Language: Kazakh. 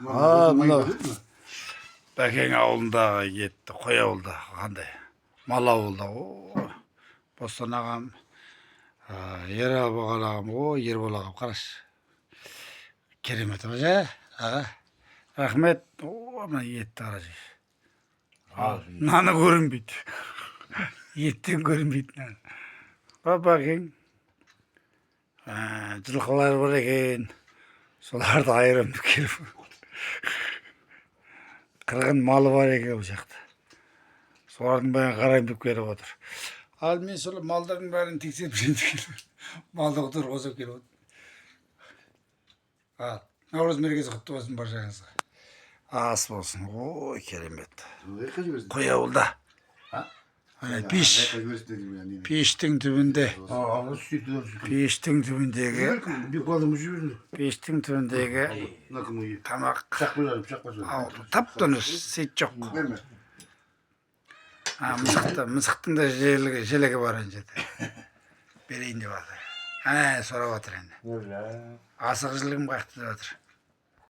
А, мынау Бәкең ауылындағы етті, қой ауылда қандай мал ауылда. О, Бостан ағам, Ербол ағам, о, Ербол ағам, қарашы, керемет ә, аға, рахмет. О, мына етті қарашы, наны көрінбейді, еттен көрінбейді нан. Бәкең, жылқылар бар екен, соларды айырып келіп, қырғын малы бар екен бұл жақта, солардың бәрін қараймын деп келіп отыр. Ал мен сол малдардың бәрін тексеріп келіп, малды тұрғызып келіп отыр. Ал Наурыз мерекесі құтты болсын баршаңызға, ас болсын. Ой, керемет, қой ауылда, ана пеш, пештің түбінде, пештің түбіндегі, пештің түбіндегі тамақ. Ауылда тап тыныш, сет жоқ. А, мысықты, мысықтың да желігі бар ана жерде, берейін деп жатыр, әне, сұрап жатыр енді. Асық жілігім қаяқта деп жатыр.